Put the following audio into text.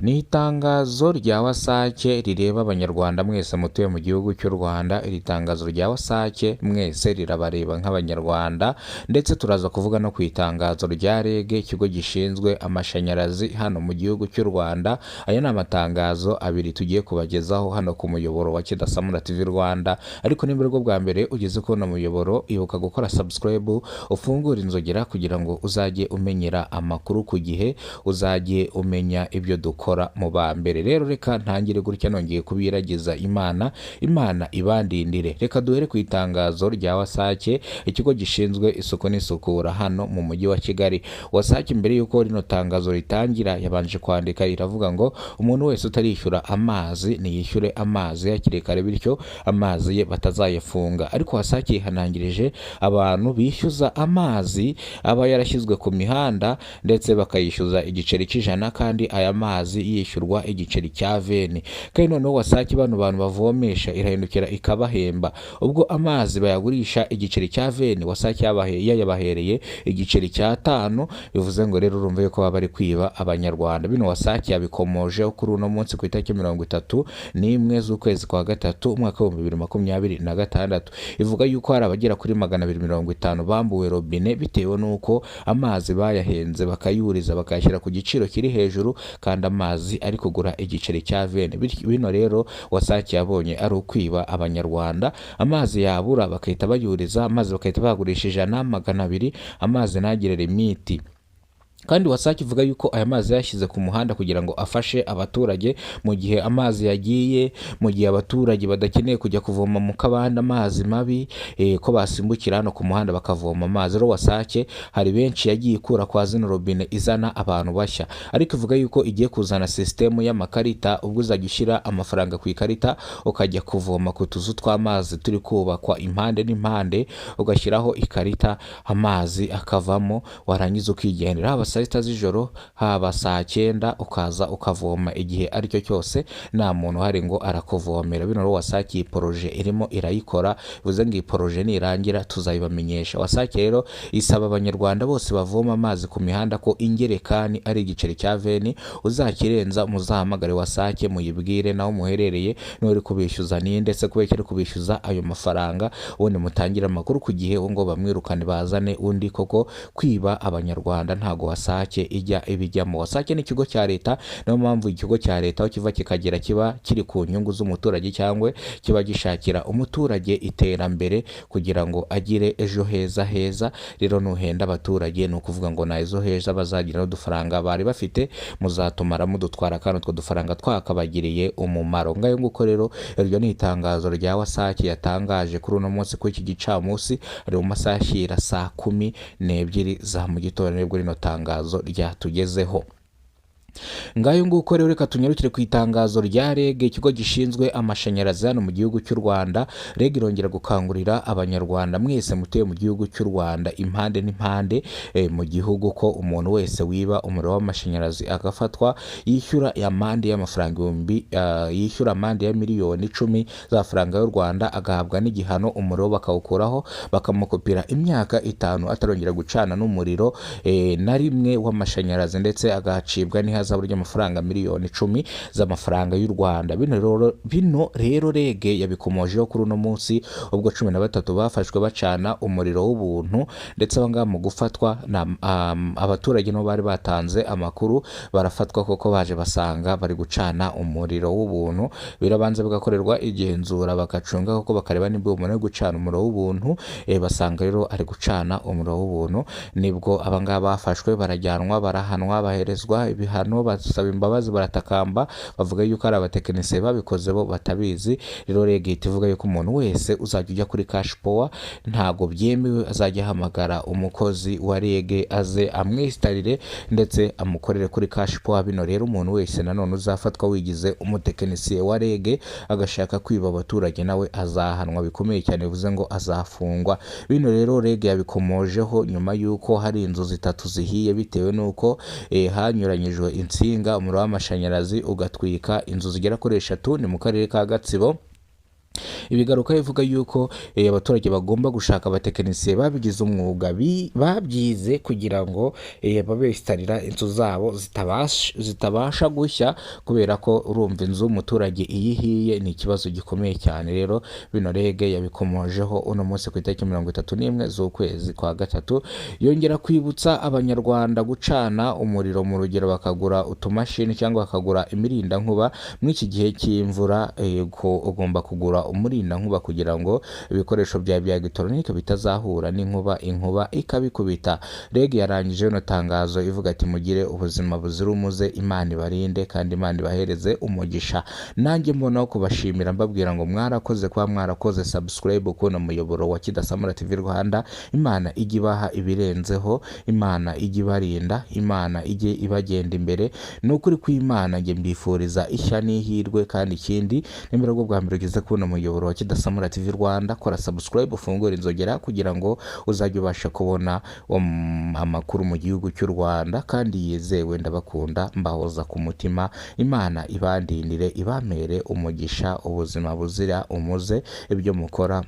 Ni itangazo rya WASAC rireba Abanyarwanda mwese mutuye mu gihugu cy'u Rwanda. Iri tangazo rya WASAC mwese rirabareba nk'Abanyarwanda, ndetse turaza kuvuga no ku itangazo rya REG, ikigo gishinzwe amashanyarazi hano mu gihugu cy'u Rwanda. Aya ni amatangazo abiri tugiye kubagezaho hano ku muyoboro wa Kidasamura TV Rwanda. Ariko niba aribwo bwa mbere ugeze kuri uno muyoboro, ibuka gukora subscribe, ufungure inzogera kugira ngo uzajye umenyera amakuru ku gihe, uzajye umenya ibyo dukora mu ba mbere. Rero reka ntangire gutya nongeye kubiragiza Imana, Imana ibandindire. Reka duhere ku itangazo rya WASAC, ikigo gishinzwe isuku n'isukura hano mu mujyi wa Kigali. WASAC mbere y'uko rino tangazo ritangira yabanje kwandika iravuga ngo umuntu wese utarishyura amazi niyishyure amazi hakiri kare, bityo amazi ye batazayafunga. Ariko WASAC yihanangirije abantu bishyuza amazi aba yarashyizwe ku mihanda, ndetse bakayishyuza igiceri cy'ijana kandi aya mazi yishyurwa igiceri cya veni. Kandi noneho WASAC bano bantu bavomesha irahindukira ikabahemba. Ubwo amazi bayagurisha igiceri cya veni, WASAC yayabahereye igiceri cya tanu, bivuze ngo rero urumva yuko baba bari kwiba Abanyarwanda. Bino WASAC yabikomojeho kuri uno munsi ku itariki 31 z'ukwezi kwa gatatu umwaka w'ibihumbi bibiri makumyabiri na gatandatu. Ivuga yuko hari abagera kuri 250 bambuwe robine bitewe n'uko amazi bayahenze, bakayuriza, bakayashyira ku giciro kiri hejuru kandi amazi ari kugura igiceri cya veni. Bino rero WASAC yabonye ari ukwiba Abanyarwanda. Amazi yabura bagahita bayuriza, amazi bagahita bayagurisha 100, 200, amazi ntagire limiti. Kandi WASAC ivuga yuko aya mazi yashyize ku muhanda kugira ngo afashe abaturage mu gihe amazi yagiye, mu gihe abaturage badakeneye kujya kuvoma mu kabande amazi mabi, ko basimbukira hano ku muhanda bakavoma amazi. Rero WASAC hari benshi yagiye ikura kwa zino robine izana abantu bashya, ariko ivuga yuko igiye kuzana sisitemu y'amakarita, ubwo uzajya ushyira amafaranga ku ikarita ukajya kuvoma ku tuzu tw'amazi turi kubakwa impande n'impande, ugashyiraho ikarita amazi akavamo, warangiza ukigendera. Haba saa sita z'ijoro, haba saa cyenda, ukaza ukavoma igihe aricyo cyose, nta muntu uhari ngo arakuvomera. Bino rero WASAC iyi projet irimo irayikora, bivuze ngo iyi projet nirangira tuzayibamenyesha. WASAC rero isaba Abanyarwanda bose bavoma amazi ku mihanda ko ingerekani ari igiceri cya veni, uzakirenza muzahamagare WASAC muyibwire naho muherereye, n'uri kubishyuza ni ndetse kubera ari kubishyuza ayo mafaranga, ubundi mutangire amakuru ku gihe, ngo bamwirukane bazane undi, koko kwiba Abanyarwanda ntago WASAC ijya ibijyamo. WASAC ni ikigo cya leta, niyo mpamvu ikigo cya leta aho kiva kikagera kiba kiri ku nyungu z'umuturage, cyangwa kiba gishakira umuturage iterambere kugira ngo agire ejo heza heza. Rero nuhenda abaturage ni ukuvuga ngo na ejo heza bazagira n'udufaranga bari bafite muzatumara mudutwara, kandi utwo dufaranga twakabagiriye umumaro. Ngayo nguko rero iryo ni itangazo rya WASAC yatangaje kuri uno munsi, kuri iki gicamunsi, ari mu masaha ashyira saa 12 za mu gitondo nibwo rino tangazo ryatugezeho. Ngayo nguko rero reka tunyarukire ku itangazo rya REG, ikigo gishinzwe amashanyarazi hano mu gihugu cy'u Rwanda. REG irongera gukangurira Abanyarwanda mwese mutuye mu gihugu cy'u Rwanda impande n'impande, mu gihugu, ko umuntu wese wiba umuriro w'amashanyarazi agafatwa yishyura amande y'amafaranga ibihumbi, yishyura amande ya miliyoni 10 z'amafaranga y'u Rwanda, agahabwa n'igihano, umuriro bakawukuraho, bakamukopira imyaka 5 atarongera gucana n'umuriro na rimwe w'amashanyarazi, ndetse agacibwa n'ihazabu ry'amafaranga miliyoni 10 z'amafaranga y'u Rwanda. Bino rero REG yabikomojeho kuri uno munsi, ubwo 13 bafashwe bacana umuriro w'ubuntu, ndetse aba ngaba mu gufatwa abaturage nabo bari batanze amakuru, barafatwa koko baje basanga bari gucana umuriro w'ubuntu. Birabanza bigakorerwa igenzura, bagacunga koko bakareba niba uwo muntu ari gucana umuriro w'ubuntu, basanga rero ari gucana umuriro w'ubuntu. Nibwo aba ngaba bafashwe, barajyanwa, barahanwa, baherezwa ibihano, basaba imbabazi, baratakamba, bavuga yuko ari abatekinisiye babikoze bo batabizi. Rero REG ihita ivuga yuko umuntu wese uzajya ujya kuri cash power ntago byemewe, azajya ahamagara umukozi wa REG aze amwisitarire ndetse amukorere kuri cash power. Bino rero umuntu wese nanone uzafatwa wigize umutekinisiye wa REG agashaka kwiba abaturage nawe azahanwa bikomeye cyane, bivuze ngo azafungwa. Bino rero REG yabikomojeho nyuma yuko hari inzu 3 zihiye bitewe n'uko hanyuranyijwe insinga, umuriro w'amashanyarazi ugatwika inzu zigera kuri 3, ni mu karere ka Gatsibo. Ibigaruka ivuga yuko abaturage bagomba gushaka abatekinisiye babigize umwuga, babyize kugira ngo babesitarira inzu zabo zitabasha gushya, kubera ko urumva inzu umuturage iyo ihiye ni ikibazo gikomeye cyane. Rero bino REG yabikomojeho uno munsi ku itariki 31 z'ukwezi kwa gatatu, yongera kwibutsa Abanyarwanda gucana umuriro mu rugero, bakagura utumashini cyangwa bakagura imirindankuba muri iki gihe cy'imvura. Ko ugomba kugura umurindankuba kugira ngo ibikoresho byawe bya elegitoronike bitazahura n'inkuba, inkuba ikabikubita. REG yarangije rino tangazo ivuga ati: "Mugire ubuzima buzira umuze, Imana ibarinde kandi Imana ibahereze umugisha." Nanjye mbonaho kubashimira, mbabwira ngo mwarakoze kuba mwarakoze subscribe kubona umuyoboro wa Kidasamura TV Rwanda. Imana ijye ibaha ibirenzeho, Imana ijye ibarinda, Imana ijye ibagenda imbere. Ni ukuri kw'Imana, njye mbifuriza ishya n'ihirwe. Kandi ikindi, nimba bwo bwa mbere ugeze kubona umuyoboro wa Kidasamura TV Rwanda, kora subscribe, ufungure inzogera kugira ngo uzajye ubasha kubona amakuru mu gihugu cy'u Rwanda kandi yizewe. Ndabakunda, mbahoza ku mutima. Imana ibandindire, ibamere umugisha, ubuzima buzira umuze, ibyo mukora.